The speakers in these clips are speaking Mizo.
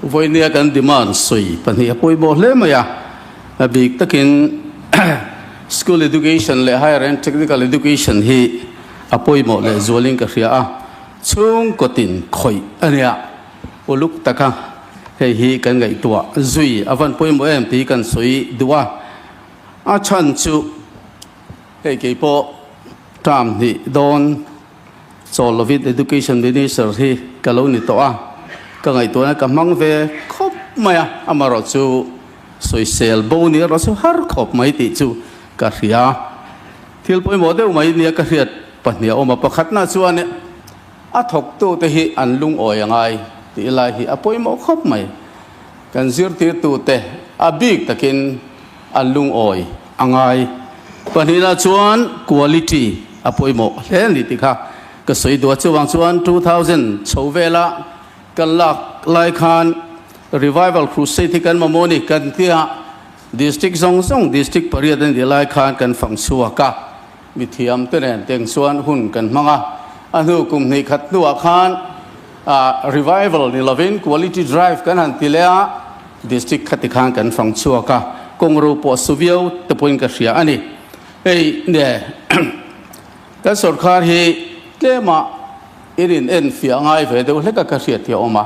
Vawinia kan demand sawi pahnih a pawimawh hle mai a, a bik takin School Education leh Higher and Technical Education hi a pawimawh leh zualin ka hria a, chhungkaw tin khawih a nia, uluk taka hei hi kan ngaihtuah zui a van pawimawh em tih kan sawi duh a, a chhan chu hei keipawh term hnih dawn Chawl lovin Education Minister hi ka lo ni tawh a, ka ngaihtuahna ka hmang ve khawp mai a, amaherawh chu sawisel bo ni erawh chu har khawp mai tih chu ka hria. Thil pawimawh deuh mai nia ka hriat pahnih a awm a, pakhatna chuan a thawktute hi an lungawi a ngai tih lai hi a pawimawh khawp mai. Kan zirtirtute a bik takin an lungawi a ngai. Pahnihna chuan quality a pawimawh hle a ni tih kha ka sawi duh a. Chuvang chuan 2000 chho vela kan lak lai khan Revival Crusade hi kan mamawh a ni kan tia District zawng zawng District pariat a nih lai khan kan fang chhuak a, mithiam te nen teng chuan hun kan hmang a. A hnu kum hnih khat hnuah khan Revival ni lovin Quality Drive kan han ti leh a, District khati khan kan fang chhuak a, kawng ro pawh su viau te pawhin ka hria a ni. Hei ne kan sorkar hi tlema in in en fiah ngai ve deuh hlek a ka hriat hi a awm a.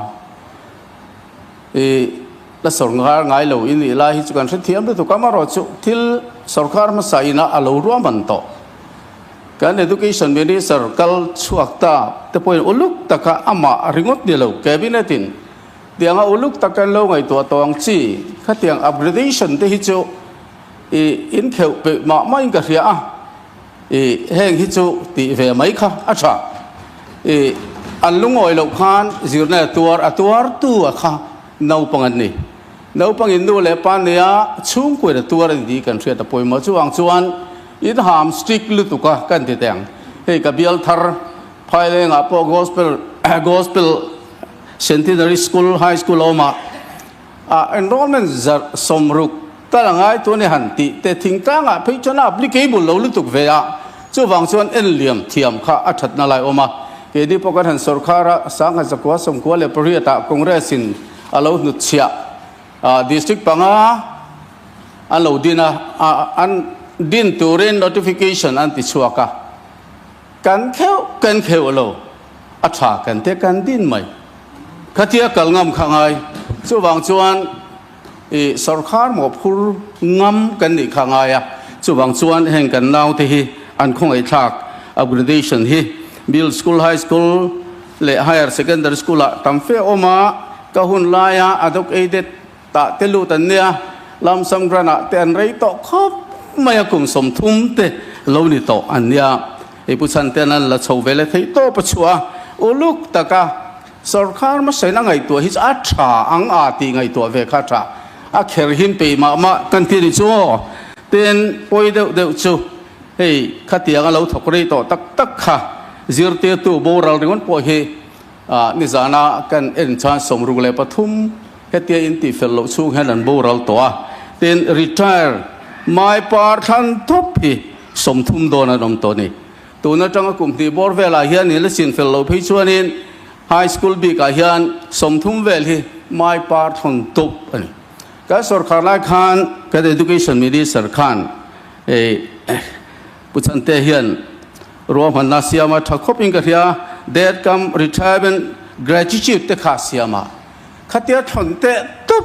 I la sorkar ngai lo i nih lai hi chu kan hrethiam lutuk a, amaherawhchu thil sorkar hmasa ina a lo ruahman tawh. Kan Education Minister kal chhuak ta te pawhin uluk taka amah ringawt ni lo Cabinet in tianga uluk tak kan lo ngaihtuah tawh ang chi khatiang upgradation te hi chu i in kheuh peih mah mah in ka hria a, i heng hi chu tih ve mai kha a tha. I an lungawi loh khan zirna tuar a tuartu a kha naupang an ni. Naupang in nu leh pa nia chhungkuain a tuar a ni tih kan hriat a pawimawh. Chuvang chuan in ham strict lutuk a kan ti teh ang. Hei ka bial thar Phailengah pawh Gospel Gospel Centenary School High School a awm a, ah enrollment zarh sawmruk tal a ngai tu a ni han tih te thingtlangah phei chuan a applicable lo lutuk ve a, chuvang chuan en liam thiam kha a thatna lai awm a. Keini pawh kan han sawrkhar a, Sangha zakua sawmkua leh pariatah Congress in a lo hnutchhiah District panga an lo din a, an din turin notification an ti chhuak a, kan kheuh kan kheuh lo, a tha kan te kan din mai. Khatia kal ngam kha ngai, chuvang chuan i sawrkhar mawhphur ngam kan nih kha ngai a, chuvang chuan heng kan naute hi an khawngaihthlak upgradation hi Middle School, High School leh Higher Secondary School ah tam fe awm a, ka hun laia a dawk ei det tah te lut an nia, Lamsam Grant ah te an rei tawh khawp mai a, kum 30 te lo ni tawh an nia. Hei Pu Chhantean an la chho ve leh theih tawp a chhuah a, uluk taka sawrkhar hmasain a ngaihtuah hi chu a tha ang a tih ngaihtuah ve kha a tha, a kher him peih mah mah kan ti ni chu aw. Tin, pawi deuh deuh chu Hei, khatiang a lo thawk rei tawh tak tak kha zirtirtu boral ringawt pawh hi nizana kan en chuan 63 hetia in tihfel loh chhung hian an boral tawh a, tin retire mai par thlan thup hi 30 dawn an awm tawh a ni. Tun atanga kum hnih bawr velah hian in la chinfel loh phei chuanin high school bikah hian 30 vel hi mai par thawn tup a ni. Kan sawrkhar lai khan kan education minister khan Hei Pu Chante hian ruahmanna siam a tha khawpin ka hria, Death cum Retirement Gratitude te kha siam a, khatia thlawn teh tup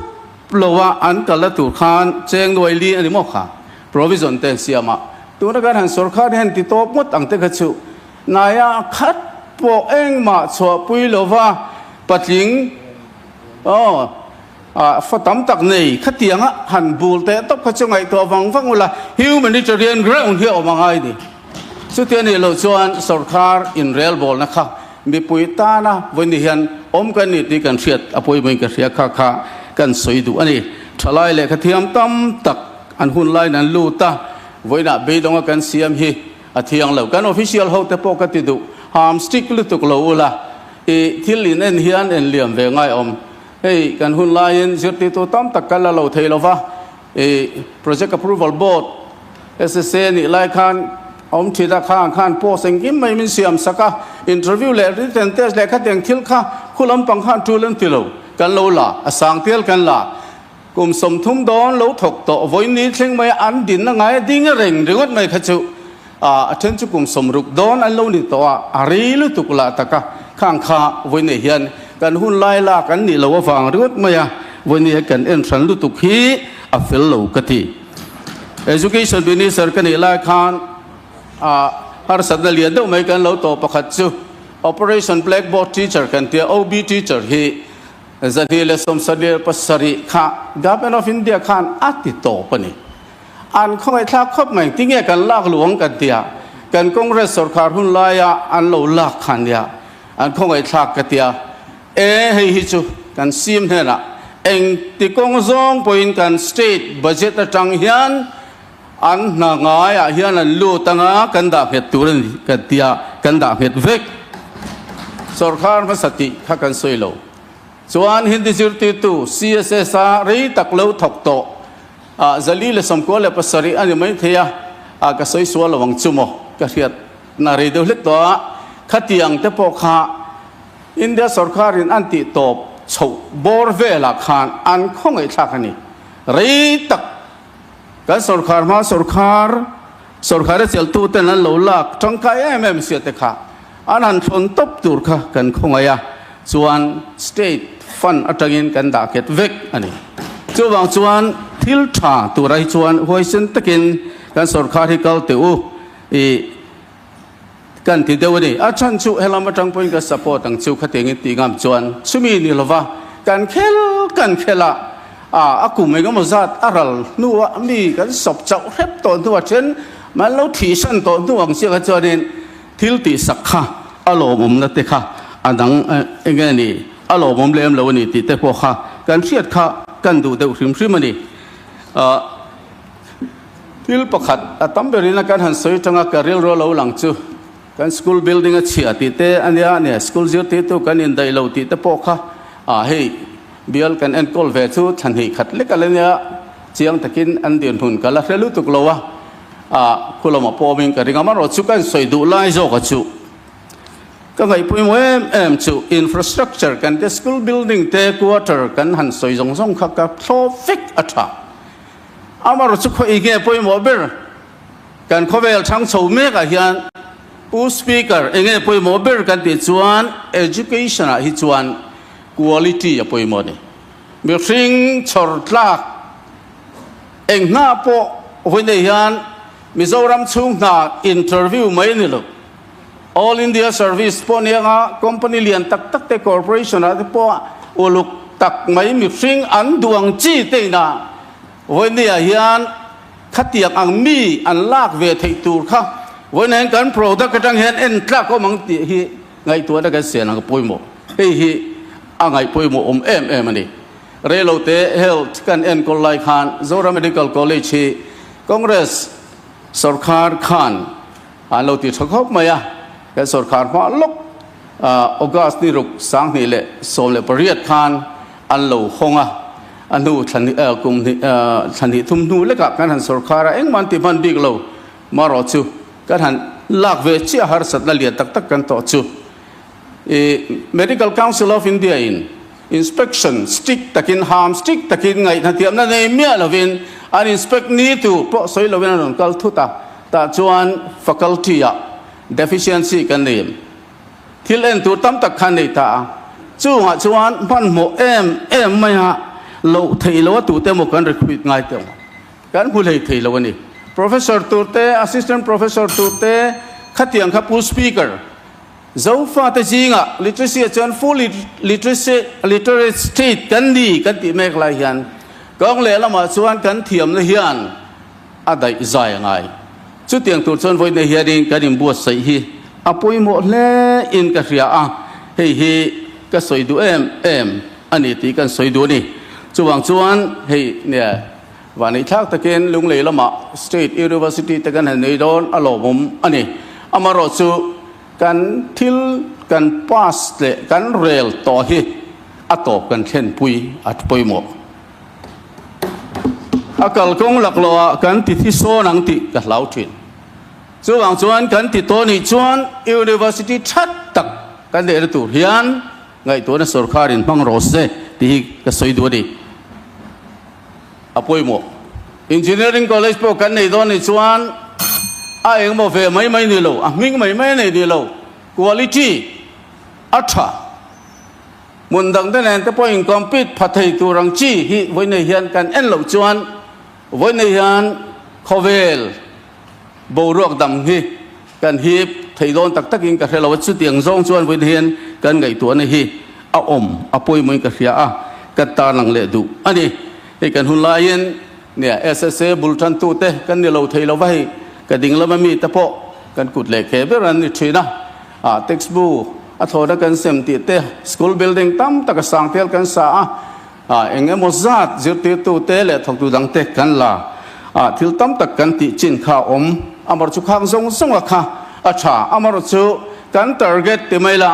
lo a an kal la tur khan cheng nuai li a ni maw kha provision te an siam a, tuna kan han sawrkhar hian ti tawp ngawt ang te kha chu naia khat pawh engmah chhuahpui lova patling aw. Ah, fa tam tak nei khatianga han bul teh tawp kha chu ngaihtuah vang vang ula, humanitarian ground hi a awm angai ni. Chutia nih loh chuan sawrkhar inrelbawlna kha mipui tana vawiin hian awm kan ni tih kan hriat a pawimawhin ka hria kha kha kan sawi duh a ni. Thalai lehkha thiam tam tak an hun laiin an lut a, vawiinah beidawnga kan siam hi a thiang lo. Kan official ho te pawh ka ti duh, ham strict lutuk lo ula, i thil in en hian en liam ve ngai awm. Hei kan hun laiin zirtirtu tam tak kan la lo thei lo va, i Project Approval Board, SSA nih lai khan awm thin a, khang khan post engkim mai min siam sak a, interview leh written test leh khatiang thil kha khu lampang khan tul an ti lo. kan lo la, a sang tial kan la. Kum 30 dawn lo thawk tawh vawiin thleng mai an dinna ngai a ding reng ringawt mai kha chu a then chu kum 60 dawn an lo ni tawh a, a rei lutuk lah tak a, khang kha vawiin nei hian kan hun lai lak an nih loh avang ringawt mai a, vawiin hian kan en hran lutuk hi a fel lo ka ti. Education Minister ka nih lai khan harsatna lian deuh mai kan lo tawh pakhat chu Operation Blackboard Teacher kan tia OB Teacher hi 2017 kha Government of India khan a ti tawp a ni. An khawngaihthlak khawp mai, tinge kan lak luang kan ti a, kan Congress sorkar hun laia an lo lak kha nia, an khawngaihthlak ka ti a, e hei hi chu kan sim hnenah engti kawng zawng pawhin kan state budget atang hian an hna ngaiah hian an lut anga kan dah nghet tur a ni kan ti a, kan dah nghet vek. Sorkar hmasa tih kha kan sawi lo. Chuan Hindi zirtirtu CSS a rei tak lo thawk tawh ah 497 a ni mai thei a, ah ka sawi sual lo ang chu maw ka hriat na rei deuh hlek tawh a, khatiang te pawh kha India sorkarin an tih tawp chhoh bawr velah khan an khawngaihthlak a ni. Rei tak Kan sorkar hma sorkar, sorkar a cheltu ten an lo lak tangkai em em sia te kha an han thlawn tawp tur kha kan khawngaih a, chuan state fund atangin kan dah khet vek a ni. Chuvang chuan thil tha turah hi chuan huaisen takin kan sorkar hi kal teh u i kan ti deuh a ni. A chhan chu helam atang pawhin ka support ang chu khatiangin tih ngam chuan chumi ni lova kan khel kan khel a, a kum engemaw zat a ral hnuah mi kan sawp chauh hrep tawh hnuah then man lo thihsan tawh hnu ang chiah kha chuanin thil tihsak kha a lawmawmna te kha a dang enge ni a lawmawm lem lo a ni tih te pawh kha kan hriat kha kan duh deuh hrim hrim a ni. Thil pakhat a tam berin a kan han sawi tanga ka rilru lo lang chu kan school building a chhia tih te a nia nia school zirtirtu kan indaih lo tih te pawh kha ah hei bial kan enkawl ve chu thla hnih khat lek a la nia chiang takin an dinhmun ka la hre lutuk lo a ah khulawm a pawmin ka ring a amaherawhchu kan sawi duh lai zawk a chu ka ngaihpawimawh em em chu infrastructure kan te school building te quarter kan han sawi zawng zawng kha ka thlawp vek a tha. Amaherawh chu khaw enge pawimawh ber? Kan khawvel thang chho mekah hian Pu Speaker enge pawimawh ber kan tih chuan Education ah hi chuan quality a pawimawh a ni. Mihring chhawr tlak eng hna pawh vawi nei hian Mizoram chhung hna interview mai ni lo. All India Service pawh nia company lian tak tak te corporation ah te pawh uluk tak mai mihring an duh ang chi te ina vawinia hian khatiang ang mi an lak ve theih tur kha vawiin hian kan product atang hian en tlak awm ang tih hi ngaihtuahna kan sian ang a pawimawh. Hei hi a ngaih pawimawh awm em em a ni. Reilote health kan enkawl lai khan Zoram Medical College hi Congress sorkar khan An lo ti tha khawp mai a, kan sorkar hma lawk August ni ruk 2018 khan an lo hawng a, a hnu thla kum hnih thla hnih thum hnu lekah kan han sorkar a, engmah an ti hman bik lo, marawh chu kan han lak ve chiah harsatna lian tak tak kan tawh chu. I Medical Council of India in Inspection strict takin ham strict takin ngaihnathiamna nei miah lovin an inspect ni tur pawh sawi lovin an rawn kal thut a, tah chuan faculty ah deficiency kan nei em? Thil en tur tam tak khan nei ta a, chungah chuan hmanhmawh em em mai a loh theih lo a tute emaw kan recruit ngai teuh ang, kan hmu hlei thei lo a ni. Professor tur te, assistant professor tur te khatiang kha Pu Speaker, Zofate zingah literacy ah chuan full literacy literate state kan ni kan tih mek lai hian kawng lehlamah chuan kan thiamna hian a daih zai a ngai. Chutiang tur chuan vawiin hianin kan inbuatsaih hi a pawimawh hle in ka hria a, hei hi ka sawi duh em em a ni tih kan sawi duh a ni. Chuvang chuan hei nia Vaneihthlak takin Lunglei lamah State University te kan han nei dawn a lawmawm a ni. Amaherawhchu kan thil kan pass leh kan rel tawh hi a tawp kan thlenpui a pawimawh. A kalkawng laklawhah kan ti thi sawn ang tih ka hlau thin. Chuvang chuan kan ti tawh nih chuan University that tak kan neihna tur hian ngaihtuahna sorkarin hmang rawh se tih. tih hi ka sawi duh a ni. A pawimawh. Engineering College pawh kan nei dawn nih chuan a engmaw ve mai mai ni lo, a hming mai mai a nei ni lo, quality a tha. Hmun dangte nen te pawh in compete pha thei tur ang chi hi vawiinei hian kan en loh chuan vawiinei hian khawvel boruak dang hi kan hip thei dawn tak takin ka hre lo a, chutiang zawng chuan vawiin hian kan ngaihtuahna hi a awm a pawimawhin ka hria a, ka tarlang leh duh a ni. Hei kan hun laiin nia SSA bul tantute kan ni lo thei lo va, hei ka ding lama mite pawh kan kut leh ke ber an ni thin a, ah textbook a thlawhna kan sem tih te, school building tam tak a sang tel kan sa a, Ah, eng emaw zat zirtirtute leh thawktu dangte kan la ah, thil tam tak kan tih chin kha a awm. Amarawh chu khang zawng zawnga kha a tha. Amarawh chu kan target ti mai la,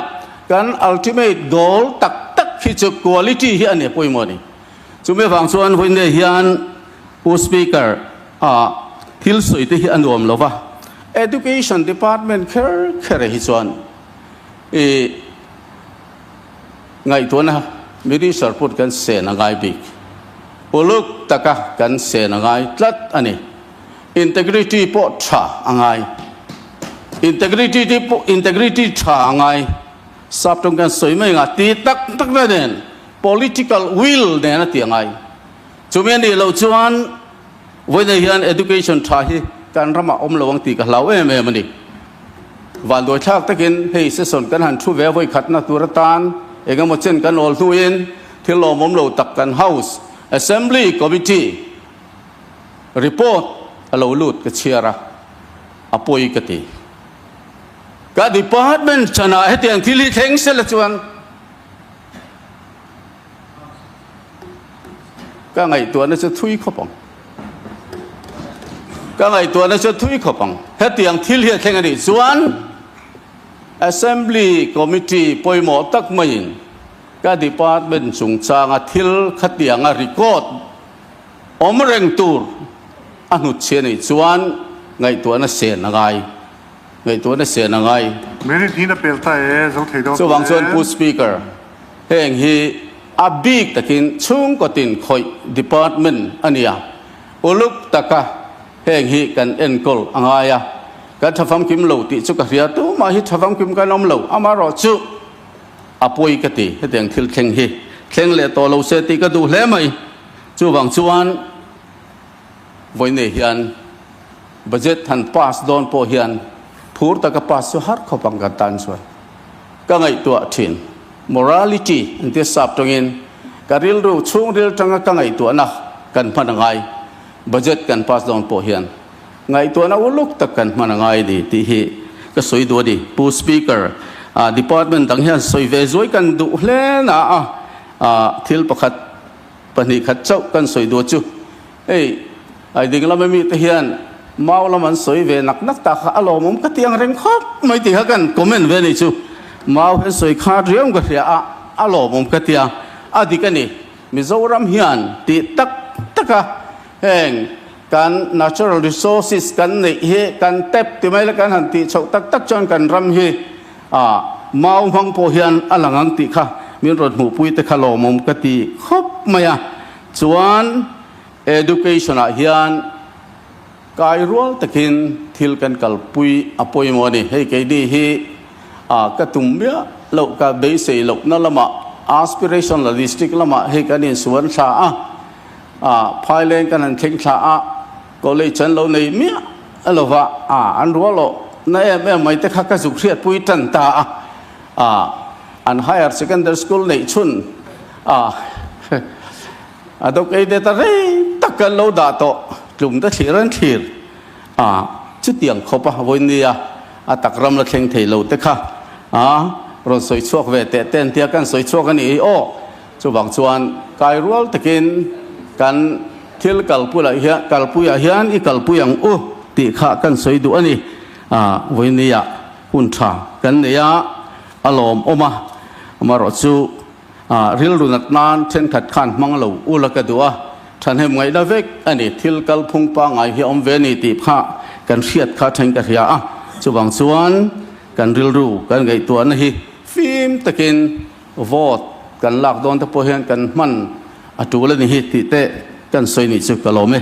kan ultimate goal tak tak hi chu quality hi a ni pawimawh a ni. Chumi avang chuan vawiin hian Pu Speaker ah thil sawi te hi a nuam lo va, Education Department kher kher hi chuan i Ngaihtuahna Minister put kan sen a ngai bik. Uluk taka kan sen a ngai tlat a ni. Integrity pawh tha a ngai. Integrity te pawh integrity tha a ngai. Sap tawng kan sawi mai nga ti tak tak na nen political will nen a ti a ngai. Chumi a nih loh chuan Vawiinah hian education tha hi kan ramah awm lo ang tih ka hlau em em a ni. Vanduaithlak takin hei session kan han thu ve vawi khatna tur atan eng emaw chen kan awl hnuin thil lawmawm lo tak kan House Assembly Committee report a lo lut ka chhiar a, a pawi ka ti. Ka department chhanah hetiang thil hi thleng sela chuan, Ka ngaihtuahna chu thui khawp ang. Ka ngaihtuahna chu thui khawp ang. Hetiang thil hi a thleng a nih chuan Assembly Committee pawimawh tak maiin ka department chungchanga thil khatianga record awm reng tur a hnutchhi a nih chuan ngaihtuahna sen a ngai. Ngaihtuahna sen a ngai. Merit hi na pel ta e, zo thei dawn Chuvang chuan Pu Speaker, heng hi a bik takin chhungkaw tin khawih department a nia, uluk taka heng hi kan enkawl a ngai a, kan tha famkim lo tih chu ka hria, tumah hi tha famkim kan awm lo, amaherawh chu a pawi ka ti, hetiang thil thleng hi thleng leh tawh lo se tih ka duh hle mai. Chuvang chuan vawiinei hian Budget han pass dawn pawh hian phur taka pass chu har khawp ang kan tan chuan ka ngaihtuah thin. Morality an tia sap tawngin ka rilru chhungril tanga ka ngaihtuahna kan hman a ngai. Budget kan pass dawn pawh hian ngaihtuahna uluk tak kan hman a ngai a ni tih hi ka sawi duh a ni. Pu Speaker, Department dang hian sawi ve zuai kan duh hle na a, thil pakhat pahnih khat chauh kan sawi duh chu Hei, ai ding lama mite hian mau lam an sawi ve nak nak ta kha a lawmawm ka ti ang reng khawp mai tih kha kan comment ve ni chu. Mau hian sawi khat riau ka hria a, a lawmawm ka ti a, a dik a ni. Mizoram hian tih tak tak a heng kan natural resources kan neih hi kan tap ti mai la kan han tih chhoh tak tak chuan kan ram hi a mau hmang pawh hian a lang ang tih kha min rawn hmuhpui te kha lawmawm ka ti khawp mai a. Chuan education ah hian kai rual takin thil kan kalpui a pawimawh a ni. Hei keini hi ah ka tum miah loh ka beisei lohna lamah aspiration la district lamah hei kan insuan thla a, ah Phaileng kan han thleng thla a, college an lo nei miah lova ah an rualawh na em em mai te kha ka zuk hriatpui tan ta a, ah an higher secondary school neih chhun A, a dawk ei te ta rei tak kan lo dah tawh, tlum te thlir an thlir a, chutiang khawp a vawi nia a tak ram la thleng thei lo te kha a rawn sawi chhuak ve teh te an tia kan sawi chhuak a nih hi aw, chuvang chuan kai rual takin kan thil kalpuiah hian kalpuiah hian i kalpui ang u tih kha kan sawi duh a ni, a vawi nia hun tha kan nei a, a lawmawm a, amaherawh chu. Rilru nat nan thenkhat khan hmang lo ula ka duh a, thahnem ngaihna vek a ni, thil kalphung pangngai hi a awm ve a ni tih kha kan hriat kha then ka hria a, chuvang chuan kan rilru kan ngaihtuahna hi fim takin vote kan lak dawn te pawh hian kan hman a tul a ni hi tih te kan sawi nih chu ka lawm e.